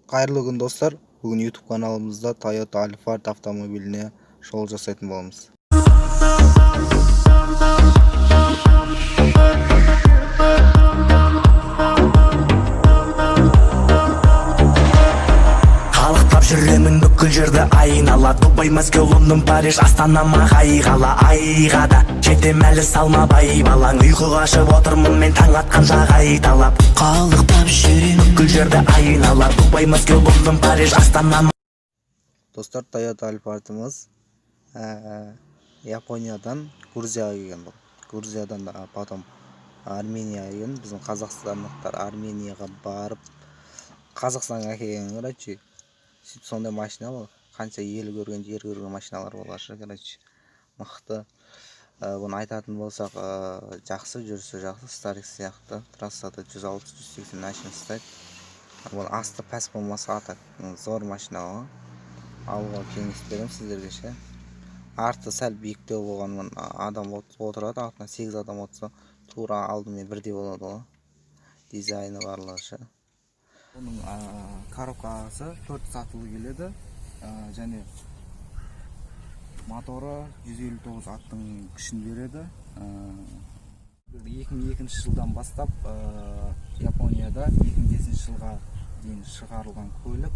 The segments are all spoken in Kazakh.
Қайырлы күн, достар! Бүгін YouTube каналымызда Toyota Alphard автомобиліне шолу жасайтын боламыз. Қалықтап жүремін бүкіл жерді айнала: Дубай, Мәскеу, Лондон, Париж, Астана, мағай қала. Айға да жетем әлі, салма бай балаң. Ұйқы қашып отырмын мен таң атқанша қайталап. Қалықтап жүрем бүкіл жерді айнала: Дубай, Мәскеу, Лондон, Париж, Астана. Достар, Toyota Alphard'ымыз Япониядан Грузияға келген. Бұл Грузиядан потом Арменияға келген. Біздің қазақстандықтар Арменияға барып, Қазақстанға әкелген, короче. Сөйтіп, сондай машина бұл. Қанша ел көрген, жер көрген машиналар болар ше, короче, мықты. Бұны айтатын болсақ, жақсы жүрісі, жақсы, старик сияқты. Трассада 160-180 әшейін ұстайды. Бұның асты пәс болмаса, а так зор машина ғой, алуға кеңес беремін сіздерге ше. Арты сәл биіктеу болғанымен, адам отырады артына, сегіз адам отырса, тура алдымен бірдей болады ғой. Дизайны, барлығы ше. Бұның коробкасы төрт сатылы келеді және моторы 159 аттың күшін береді. 2002 жылдан бастап Японияда 2005 жылға дейін шығарылған көлік.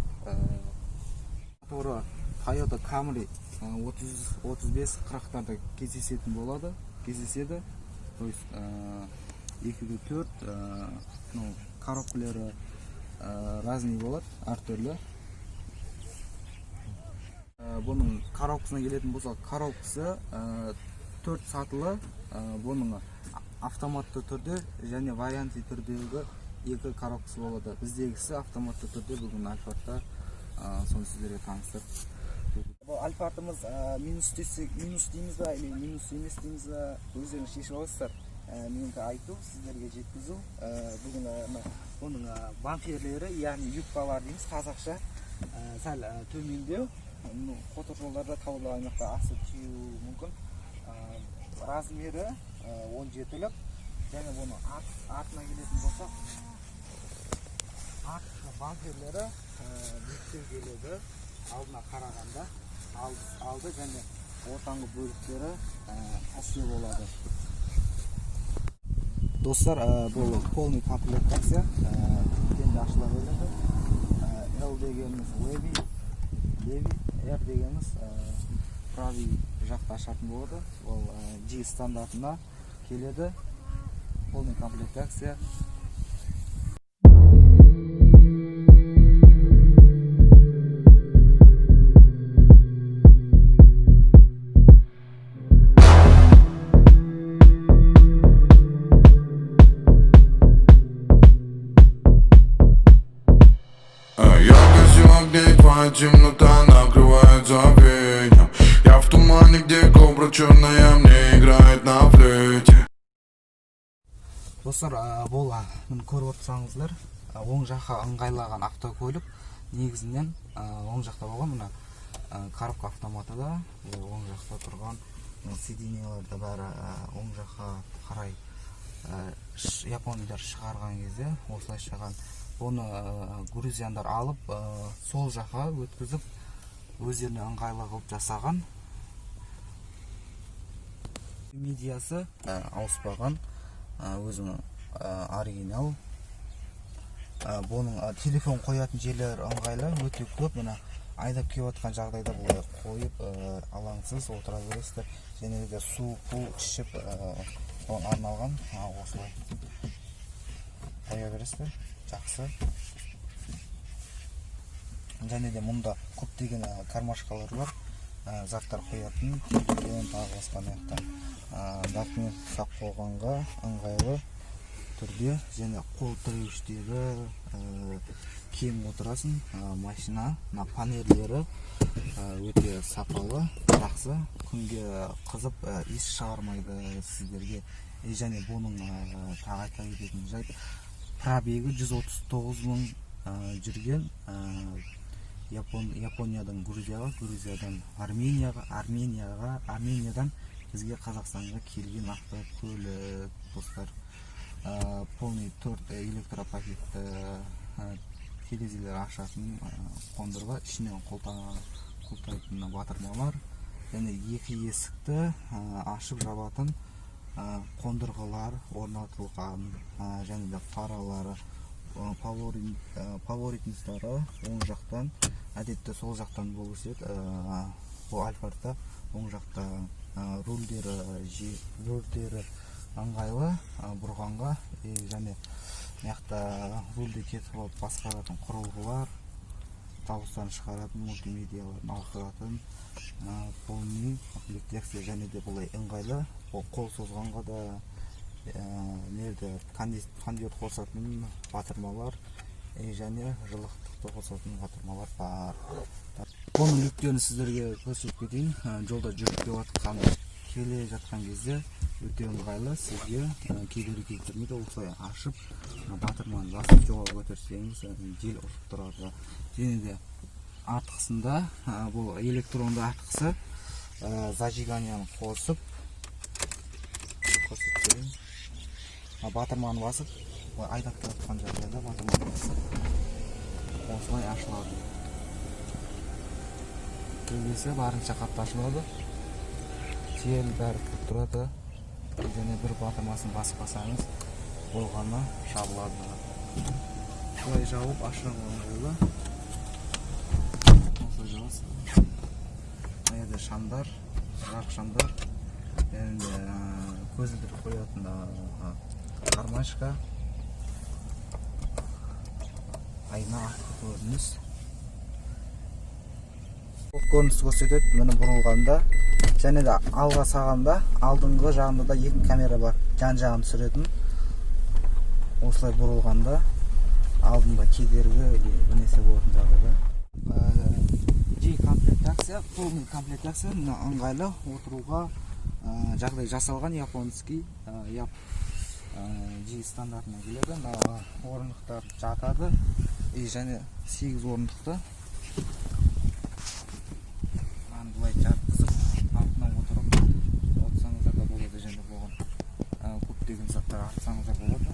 Моторы Toyota Camry 30, 35, 40-тарда кездесетін болады, кездеседі. То есть 2 де 4, ну, коробкалары разный болады, әртүрлі. Бұның коробкасына келетін болсақ, коробкасы төрт сатылы. Бұның автоматты түрде және варианты түрдегі екі коробкасы болады. Біздегісі автоматты түрде. Бүгін Альфардта соны сіздерге таныстырып. Бұл Альфардымыз минус десек, минус дейміз ба или минус емес дейміз ба, өздеріңіз шешіп аласыздар. Менікі айту, сіздерге жеткізу. Бүгін мына бұның бамперлері, яғни юбкалар дейміз қазақша, сәл төмендеу. Ну, қотыр жолдарда, таулы аймақта асып тиюі мүмкін. Размері 17-лік. Және бұның артына келетін болсақ, артқы бамперлері биіктеу келеді алдына қарағанда. Алды және ортаңғы бөліктері пәсте болады. Достар, бұл полный комплектация, кілттен де ашыла береді. L дегеніміз левый, левый, R дегеніміз правый жақта ашатын болады. Ол G стандартына келеді, полный комплектация. А я гасил огней, твоя темнота накрывает забвением. Я в тумане, где кобра черная мне играет на флейте. Достар, бұл, міне, көріп отырсаңыздар, оң жаққа ыңғайлаған автокөлік. Негізінен оң жақта болған. Мына коробка автоматы да бұл оң жақта тұрған, мына сиденьялар да бәрі оң жаққа қарай. Япондар шығарған кезде осылай шығған. Бұны грузияндар алып, сол жаққа өткізіп, өздеріне ыңғайлы қылып жасаған. Медиасы ауыспаған, өзінің оригинал. Бұның телефон қоятын жерлері ыңғайлы, өте көп. Мына айдап келіп жатқан жағдайда былай қойып, алаңсыз отыра бересіздер. Және де су пу ішіп, соған арналған, осылай қоя бересіздер, жақсы. Және де мұнда көптеген кармашкалар бар, заттар қоятын, телефон, тағы басқа. Мына жақта документ ұстап қойғанға ыңғайлы түрде және қол тіреуіштері, кең отырасың. Машина мына панельдері өте сапалы, жақсы. Күнге қызып, иіс шығармайды сіздерге. И және бұның тағы айта кететін жайт, пробегі 139 мың жүрген. Япониядан Грузияға, Грузиядан Арменияға, Армениядан бізге, Қазақстанға келген автокөлік, достар. Полный төрт электропакетті. Терезелер ашатын қондырғы, ішінен құлыптайтын батырмалар және екі есікті ашып жабатын қондырғылар орнатылған. Және де фаралары, поворотниктары оң жақтан, әдетте сол жақтан болушы еді. Бұл Альфардта оң жақта. Рульдері ыңғайлы бұрғанға и және мына жақта рульді кетіп алып басқаратын құрылғылар, дауыстан шығаратын, мультимедияларын ауыстыратын, полный комплектация. Және де бұлай ыңғайлы, ол қол созғанға да, нерді кондер қосатын батырмалар и және жылықтықты қосатын батырмалар бар. Бұның люктерін сіздерге көрсетіп кетейін. Жолда жүріп келе жатқан кезде өте ыңғайлы, сізге кедергі келтірмейді. Осылай ашып, батырманы басып, жоғары көтерсеңіз, жел ұрып тұрады. Және де артқысында, бұл электронды артқысы, зажиганияны қосып көрсетіп берейін. Батырманы басып, былай айдап келе жатқан жағдайда батырманы басып, осылай ашылады. Төбесі барынша қатты ашылады, жел бәрі кіріп тұрады. Және бір батырмасын басып қалсаңыз болғаны, жабылады. Былай жауып ашуға ыңғайлы, осылай жабасыз. Мына жерде шамдар, жарық шамдар және де көзілдірік қоятын кармашка, айна. Артқы көрініс, бұл көріністі көрсетеді. Міне, бұрылғанда және де алға салғанда алдыңғы жағында да екі камера бар, жан жағын түсіретін. Осылай бұрылғанда алдында кедергі или бір нәрсе болатын жағдайда. G комплектация, полный комплектация. Мына ыңғайлы отыруға жағдай жасалған, японский, G стандартына келеді. Мына орындықтар жатады и және сегіз орындықты мынаны былай жатқызып, артына отырып отырсаңыздар да болады және бұған көптеген заттар артсаңыздар болады.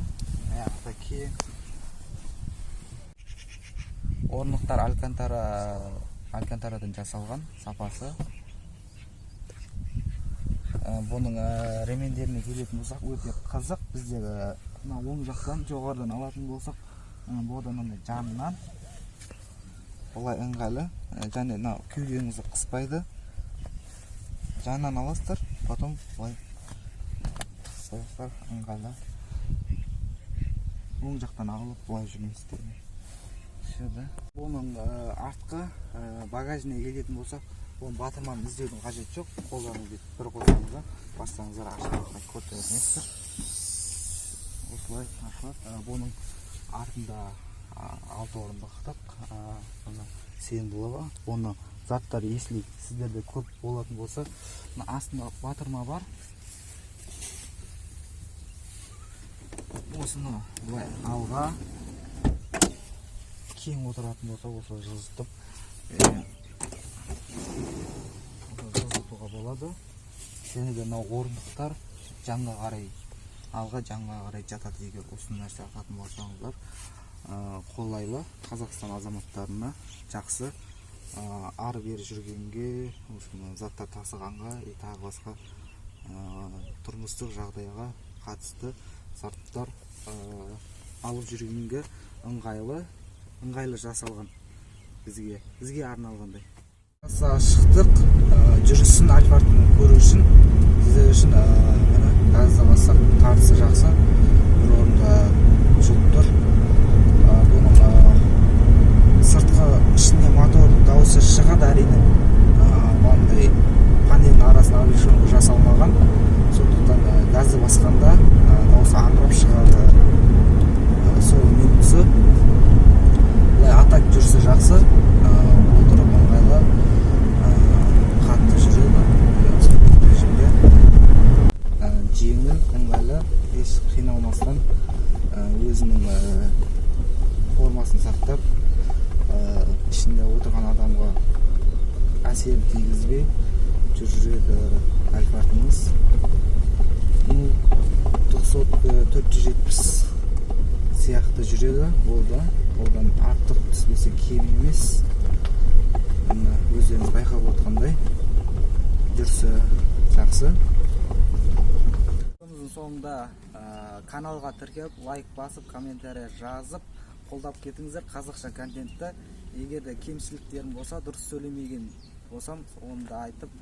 Аяғы кең. Орындықтар алькантарадан жасалған, сапасы. Бұның ремендеріне келетін болсақ, өте қызық. Бізде мына оң жақтан, жоғарыдан алатын болсақ, бұдан мынандай жанынан былай ыңғайлы. Және мына кеудеңізді қыспайды. Жанынан аласыздар, потом былай қоясыздар, ыңғайлы. Оң жақтан алып, былай жүрмейсіздер. Все да. Бұның артқы багажіне келетін болсақ, бұның батырманы іздеудің қажеті жоқ. Қолдарыңызды бүйтіп бір қойсаңыздар, бассаңыздар, ашылады. Көрсеңіздер, осылай ашылады. Бұның артында алты орындықтық, мына сыйымдылығы. Бұны заттар, если сіздерде көп болатын болса, мына астында батырма бар, осыны былай алға, кең отыратын болса, осылай жылжытып, осылай жылжытуға болады. Және де мынау орындықтар жанға қарай, алға, жанға қарай жатады. Егер осы нәрсе артатын болсаңыздар, қолайлы, Қазақстан азаматтарына жақсы, ары бері жүргенге, осыны заттар тасығанға и тағы басқа тұрмыстық жағдайға қатысты заттар алып жүргенге ыңғайлы жасалған, бізге арналғандай. Трассаға шықтық, жүрісін Альфардтың көру үшін, сіздер үшін. Міне, газды бассақ, тартысы жақсы, бір орында жұлып тұр. Бұның сыртқы ішінде мотор дауысы шығады, әрине. Мынандай панельдің арасына облегченка жасалмаған, сондықтан газды басқанда дауысы аңырап шығады. Сол минусы. Былай, а так жүрісі жақсы, отырып ыңғайлы, қатты жүреді спорт режимде. Жеңіл, ыңғайлы, еш қиналмастан, өзінің формасын сақтап, ішінде отырған адамға әсерін тигізбей жүреді Альфардымыз. Ну, 478 Сияқты жүреді ол да, одан артық түспесе, кем емес. Мына өздеріңіз байқап отқандай, жүрісі жақсы. Видеомыздың соңында каналға тіркеліп, лайк басып, комментарий жазып, қолдап кетіңіздер қазақша контентті. Егер де кемшіліктерім болса, дұрыс сөйлемеген болсам, оны да айтып,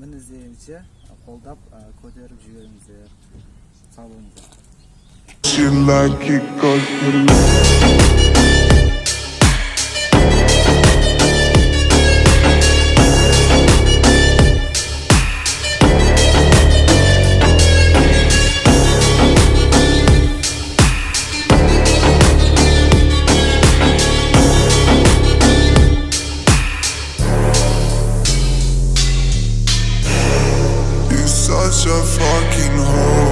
мін іздегенше қолдап, көтеріп жіберіңіздер. Сау болыңыздар. She like it 'cause you You such a fucking hoe.